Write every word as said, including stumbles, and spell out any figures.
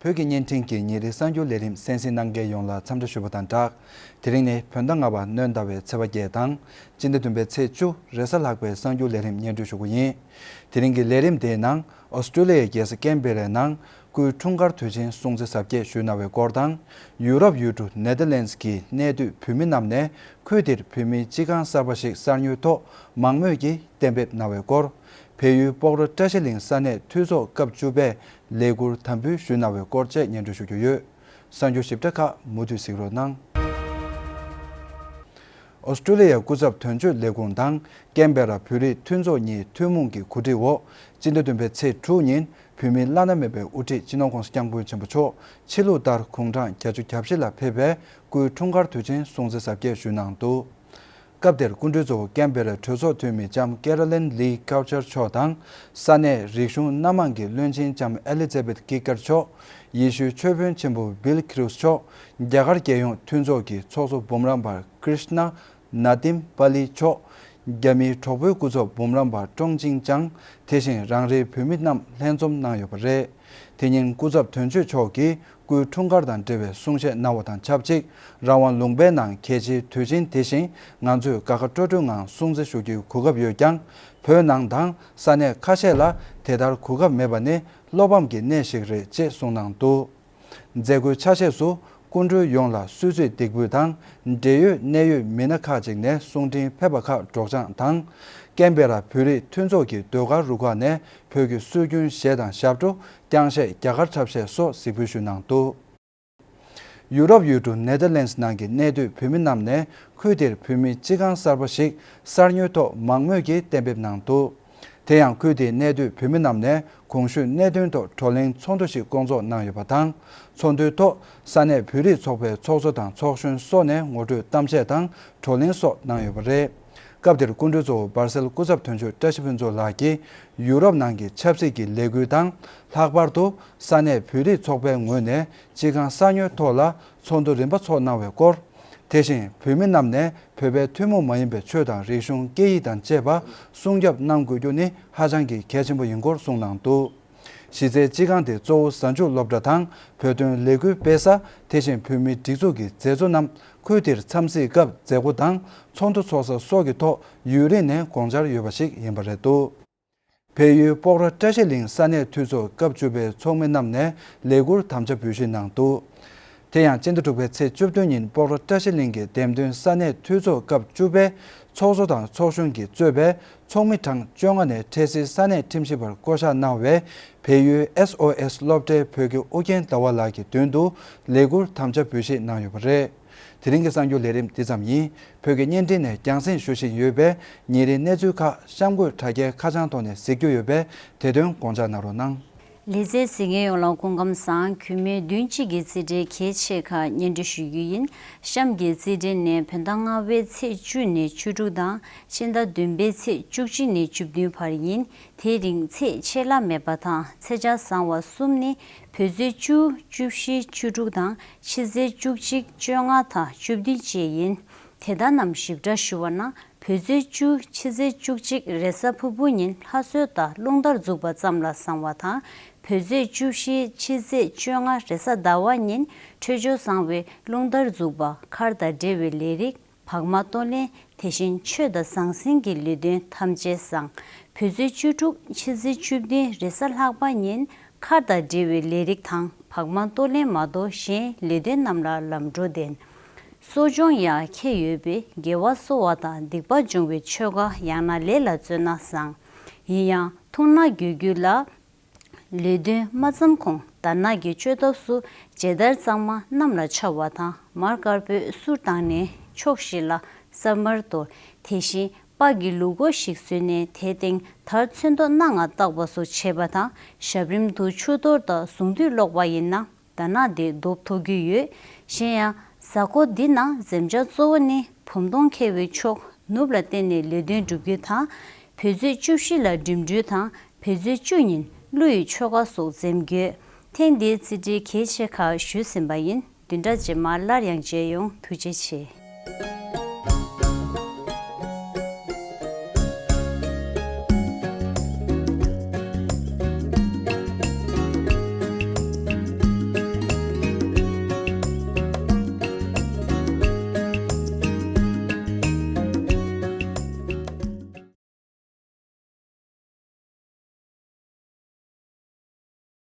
བོད་ཀྱི་བརྙན་འཕྲིན་གྱི་ཉིན་རེའི་གསར་འགྱུར་ལས་རིམ་གསན་གཟིགས་གནང་མཁན་ཡོངས་ལ་འཚམས་འདྲི་ཞུ་བ་དང་སྦྲགས། དེ་རིང་ནི་བོད་ཟླ་ལྔ་པ་སྣྲོན་ཟླ་བའི་ཚེས་པ་བརྒྱད་དང་། སྤྱི་ཟླ་བདུན་པའི་ཚེས་བཅུ་རེས་གཟའ་ལྷག་པའི་གསར་འགྱུར་ལས་རིམ་སྙན་སྒྲོན་ཞུ་རྒྱུ་ཡིན། དེ་རིང་གི་ལས་རིམ་དེའི་ནང་། ཨོ་སི་ཀྲུ་ལི་ཡའི་རྒྱལ་ས་ཀན་བེ་རའི་ནང་། སྐུའི་འཁྲུངས་སྐར་དུས་ཆེན་སྲུང་བརྩི་གཟབ་རྒྱས་ཞུས་གནང་བའི་སྐོར་དང་། ཡུ་རོབ་ཡུལ་གྲུ་ནེ་དར་ལེན་སི་ཀྱི་གནས་སྡོད་བོད་མི་རྣམས་ནས། ཁུལ་དེར་བོད་མིའི་སྤྱི་ཁང་གསར་པ་ཞིག་གསར་ཉོའི་ཐོག་མང་མོས་ཀྱིས་གཏན་འབེབས་གནང་བའི་སྐོར། བལ་ཡུལ་སྤོག་ར་བཀྲ་ཤིས་གླིང་ས་གནས་འཐུས་ཚོགས་སྐབས་བཅུ་པས་ལས་འཁུར་དམ་འབུལ་ཞུས་གནང་བའི་སྐོར་བཅས་སྙན་སྒྲོན་ཞུ་རྒྱུ་ཡོད། གསར་འགྱུར་ཞིབ་ཕྲ་ཁག་མུ་མཐུད་གཟིགས་རོགས་གནང་། ཨོ་སི་ཀྲུ་ལི་ཡའི་སྐུ་ཚབ་དོན་གཅོད་ལས་ཁུངས་དང་། ཀན་བེ་ར་བོད་རིགས་མཐུན་ཚོགས་གཉིས་ཐུན་མོང་གི་གོ་སྒྲིག་འོག་སྤྱི་ཟླ་བདུན་པའི་ཚེས་དྲུག་ཉིན། བོད་མིའི་བླ་ན་མེད་པའི་དབུ་ཁྲིད་སྤྱི་ནོར་༧གོང་ས་༧སྐྱབས་མགོན་ཆེན་པོ་མཆོག་ཕྱི་ལུགས་ལྟར་དགུང་གྲངས་བརྒྱད་ཅུ་གྱ་བཞི་ལ་ཕེབས་པའི་སྐུའི་འཁྲུངས་སྐར་དུས་ཆེན་སྲུང་བརྩི་གཟབ་རྒྱས་ཞུས་གནང་འདུག་སྐབས་དེར་སྐུ་མགྲོན་གཙོ་བོ་ཀན་བེ་ར་གྲོས་ཚོགས་འཐུས་མི་ལྕམ་ཀེ་རོ་ལིན་ལི་ཀའུ་ཆར་མཆོག་དང་། ས་གནས་རིག་གཞུང་སྣ་མང་གི་བློན་ཆེན་ལྕམ་ཨེ་ལི་ཛ་བེད་ཀི་ཀར་མཆོག་ཡེ་ཤུའི་ཆོས་དཔོན་ཆེན་པོ་བིལ་ཁི་རུས་མཆོག་རྒྱ་གར་རྒྱལ་ཡོངས་མཐུན་ཚོགས་ཀྱི་ཚོགས་གཙོ་འབུམ་རམས་པ་ཀྲིཤ་ན་ནཱ་ཏིམ་པ་ལི་མཆོག་རྒྱ་མིའི་གྲོགས་པོའི་སྐུ་ཚབ་འབུམ་རམས་པ་ཀྲོང་ཅིང་ཅང་། དེ་བཞིན་རང་རེའི་བོད་མི་རྣམས་ལྷན་འཛོམས་གནང་ཡོད་པ་རེད། དེ་ཉིན་སྐུ་ཚབ་དོན་གཅོད་མཆོག་གིས་སྐུའི་འཁྲུངས་སྐར་དང་འབྲེལ་བའི་གསུང་བཤད་གནང་བ་དང་ཆབས་ཅིག་རང་དབང་ལུང་པའི་ནང་གལ་ཆེའི་དུས་ཆེན་དེ་བཞིན་ང་ཚོས་དགའ་དགའ་སྤྲོ་སྤྲོའི་ངང་སྲུང་བརྩི་ཞུ་རྒྱུའི་གོ་སྐབས་ཡོད་ཀྱང་། བོད་ནང་དང་ས་གནས་ཁ་ཤས་ལ་དེ་ལྟར་གོ་སྐབས་མེད་པ་ནི་བློ་ཕམ་གྱི་གནས་ཤིག་རེད་ཅེས་གསུངས་གནང་འདུག་མཛད་སྒོའི་ཆ་ཤས་སུ། སྐུ་མགྲོན་ཡོངས་ལ་གསོལ་ཚིགས་འདེགས་འབུལ་དང་། འབྲེལ་ཡོད་གནད་ཡོད་མི་སྣ་ཁག་ཅིག་ནས་གསུང་འཕྲིན་ཕེབས་པ་ཁག་སྒྲོག་སྦྱང་དང་། ཀན་བེ་ར་བོད་རིགས་མཐུན་ཚོགས་ཀྱི་ཟློས་གར་རུ་ཁག་ནས་བོད་ཀྱི་སྲོལ་རྒྱུན་གཞས་དང་ཞབས་བྲོ། རྐྱང་གཞས་རྒྱ་གར་འཁྲབ་གཞས་སོགས་གཟིགས་འབུལ་ཞུས་གནང་འདུག་ཡུ་རོབ་ཡུལ་གྲུ་ནེ་དར་ལེན་སི་ནང་གི་གནས་སྡོད་བོད་མི་རྣམས་ནས་ཁུལ་དེར་བོད་མིའི་སྤྱི་ཁང་གསར་པ་ཞིག་གསར་ཉོའི་ཐོག་མང་མོས་ཀྱིས་གཏན་འབེབས་གནང་འདུག་དེ་ཡང་ཁུལ་དེའི་གནས་སྡོད་བོད་མི་རྣམས་ནས་གོང་ཞུས་གནད་དོན་ཐོག་བགྲོ་གླེང་ཚོགས་འདུ་ཞིག་བསྐོང་ཚོགས་གནང་ཡོད་པ་དང་། ཚོགས་འདུའི་ཐོག་ས་གནས་བོད་རིགས་ཚོགས་པའི་ཚོགས་གཙོ་དང་ཚོགས་གཞོན་སོགས་ནས་ངོ་སྤྲོད་གཏམ་བཤད་དང་བགྲོ་གླེང་སོགས་གནང་ཡོད་པ་རེད། སྐབས་དེར་སྐུ་མགྲོན་གཙོ་བོ་སྦར་སེལ་སྐུ་ཚབ་དོན་གཅོད་བཀྲ་ཤིས་ཕུན་ཚོགས་ལགས་ཀྱིས་ཡུ་རོབ་ནང་གི་ཆབ་སྲིད་ཀྱི་ལས་འགུལ་དང་། ལྷག་པར་དུ་ས་གནས་བོད་རིགས་ཚོགས་པའི་ངོས་ནས་སྤྱི་ཁང་གསར་ཉོའི་ཐོག་ལ་ཚོགས་འདུ་རིམ་པ་ཚོགས་གནང་བའི་སྐོར། དེ་བཞིན་བོད་མི་རྣམས་ནས་བོད་པའི་ཐུན་མོང་མ་ཡིན་པའི་ཆོས་དང་རིག་གཞུང་སྐད་ཡིག་དང་བཅས་པ་སྲུང་སྐྱོབ་གནང་དགོས་རྒྱུ་ནི་ཧ་ཅང་གི་གལ་ཆེན་པོ་ཡིན་སྐོར་གསུངས་གནང་འདུག་གཞི་རྩའི་སྤྱི་ཁང་དེ་གཙོ་བོ་གཟའ་མཇུག་སློབ་གྲྭ་དང་བོད་དོན་ལས་འགུལ་སྤེལ་ས། དེ་བཞིན་བོད་མིའི་སྒྲིག་འཛུགས་ཀྱི་མཛད་གཙོ་རྣམས་ཁུལ་དེར་འཚམས་གཟིགས་སྐབས་མཛད་སྒོ་དང་ཚོགས་འདུ་ཚོགས་ས་སོགས་ཀྱི་ཐོག་ཡུན་རིང་ནས་དགོངས་འཆར་ཡོད་པ་ཞིག་ཡིན་པ་རེད་འདུག་བལ་ཡུལ་སྤོག་ར་བཀྲ་ཤིས་གླིང་ས་གནས་འཐུས་ཚོགས་སྐབས་བཅུ་པའི་ཚོགས་མི་རྣམས་ནས་ལས་འཁུར་དམ་བཅའ་འབུལ་བཞེས་གནང་འདུག་དེ་ཡང་སྤྱི་ཟླ་དྲུག་པའི་ཚེས་བཅུ་བདུན་ཉིན་སྤོག་ར་བཀྲ་ཤིས་གླིང་གི་འདེམས་ཐོན་ས་གནས་འཐུས་ཚོགས་སྐབས་བཅུ་པའི་ཚོགས་གཙོ་དང་ཚོགས་གཞོན་གྱིས་གཙོས་པའི་ཚོགས་མི་གྲངས་བཅོ་ལྔ་ནས་འཕྲལ་སེལ་ས་གནས་ཁྲིམས་ཞིབ་པར་བསྐོ་གཞག་གནང་བའི་བལ་ཡུལ་ཨེས་ཨོ་ཨེས་སློབ་གྲྭའི་བོད་ཀྱི་ཨུ་རྒྱན་ཟླ་བ་ལགས་ཀྱི་མདུན་དུ་ལས་འཁུར་དམ་བཅའ་འབུལ་བཞེས་གནང་ཡོད་པ་རེད། དེ་རིང་གི་གསར་འགྱུར་ལས་རིམ་འདི་ཙམ་ཡིན། བོད་ཀྱི་བརྙན་འཕྲིན་ནས་རྒྱང་སྲིང་ཞུ་བཞིན་ཡོད་པའི་ཉིན་རེའི་གནས་ཚུལ་ཁག་གཤམ་འཁོད་དྲ་རྒྱའི་ཁ་བྱང་ཐོག་ནས་གཟིགས་རྒྱུ་ཡོད་པས་དེ་དོན་དགོངས་འཇགས་གནང་རོགས་གནང་། ལེ་ཚན་གཟིགས་མཁན་ཡོངས་ལ་སྐུ་ཁམས་བཟང་། གུས་མོས་བདུན་གཅིག་གི་རྩིས་འབྲས་གལ་ཆེ་ཁག་སྙན་སྒྲོན་ཞུ་རྒྱུ་ཡིན། གཤམ་གྱི་རྩིས་འབྲས་ནི་བོད་ཟླ་ལྔ་པའི་ཚེས་བཅུ་ནས་བཅུ་དྲུག་དང་ཕྱི་ཟླ་བདུན་པའི་ཚེས་བཅུ་གཅིག་ནས་བཅུ་བདུན་བར་ཡིན། དེའི་རིང་ཚེས་ཆད་ལྷག་མེད་པ་དང་ཚེས་ཆ་བཟང་བ་གསུམ་ནི་བོད་ཚེས་བཅུ། བཅུ་བཞི། བཅུ་དྲུག་དང་ཕྱི་ཚེས་བཅུ་གཅིག་བཅོ་ལྔ་དང་བཅུ་བདུན་བཅས་ཡིན། དེ་དག་རྣམས་ཞིབ་ཕྲ་ཞུ་བ་ན། བོད་ཚེས་བཅུ། ཕྱི་ཚེས་བཅུ་གཅིག་རེས་གཟའ་ཕུར་བུ་ཉིན་ལྷ་གསོལ་དང་རླུང་རྟར་འཛུགས་པ་ཙམ་ལ་བཟང་བ་དང་། བོད་ཚེས་བཅུ་བཞི། ཕྱི་ཚེས་བཅོ་ལྔ་རེས་གཟའ་ཟླ་བ་ཉིན་འཕྲོད་སྦྱོར་བཟང་བའི་རླུང་རྟར་འཛུགས་པ། མཁར་དང་འབྲེལ་བའི་ལས་རིགས། བག་མ་གཏོར་ལེན། དེ་བཞིན་ཆོས་དང་ཟང་ཟིང་གི་ལས་དོན་ཐམས་ཅད་བཟང་། བོད་ཚེས་བཅུ་དྲུག། ཕྱི་ཚེས་བཅུ་བདུན་རེས་གཟའ་ལྷག་པ་ཉིན་མཁར་དང་འབྲེལ་བའི་ལས་རིགས་དང་བག་མ་གཏོར་ལེན་མ་གཏོགས་གཞན་ལས་དོན་རྣམས་ལ་ལམ་འགྲོ་ལྡན། གསོ་སྦྱོང་ཡང་ཁྱད་ཡོད་པས་དགེ་བ་གསོ་བ་དང་སྡིག་པ་སྦྱོང་བའི་ཆོ་ག་ཡང་ན་ལས་ལ་བརྩོན་ན་བཟང་། ཡིན་ཡང་ཐུགས་ནག་འགྱོད་རྒྱུ་ལ། ལས་དོན་མ་བརྩམས་གོང་དར་ནག་གི་བཅོས་ཐབས་སུ་མཇལ་དར་གཙང་མ་གནམ་ལ་འཕྱར་བ་དང་མར་དཀར་པོའི་གསུར་བཏང་ནས་ཕྱོགས་བཞི་ལ་ས་དམར་གཏོར། དེ་བཞིན་པགས་ཀྱི་ལུག་མགོ་ཞིག་བཟོས་ནས་དེའི་སྟེང་དར་ཚོན་མདོག་སྣ་ལྔ་བཏགས་པ་སོགས་བྱེད་པ་དང་། ཞབས་རིམ་དུ་ཆུ་གཏོར་དང་གཟུངས་འདུས་ཀློག་པ་ཡིན་ན། དར་ནག་དེ་སྟོབས་ཐོབ་རྒྱུ་ཡོད། གཞན་ཡང་གཟའ་འཁོར་འདི་ན་འཛེམ་བྱ་གཙོ་བོ་ནི་བུམ་སྟོང་འཁེལ་བའི་ཕྱོགས་ནུབ་ལ་བརྟེན་ནས་ལས་དོན་སྒྲུབ་རྒྱུ་དང་། བོད་ཚེས་བཅུ་བཞི་ལ་འགྲིམ་འགྲུལ་དང་བོད་ཚེས་བཅུ་ཉིན་ཀླུ་ཡི་ཆོ་ག་སོགས་འཛེམ་དགོས། ཐེངས་འདིའི་རྩིས་འབྲས་གལ་ཆེ་ཁག་ཞུས་ཟིན་པ་ཡིན། བདུན་ཕྲག་རྗེས་མར་སླར་ཡང་མཇལ་ཡོང་། ཐུགས་རྗེ་ཆེ།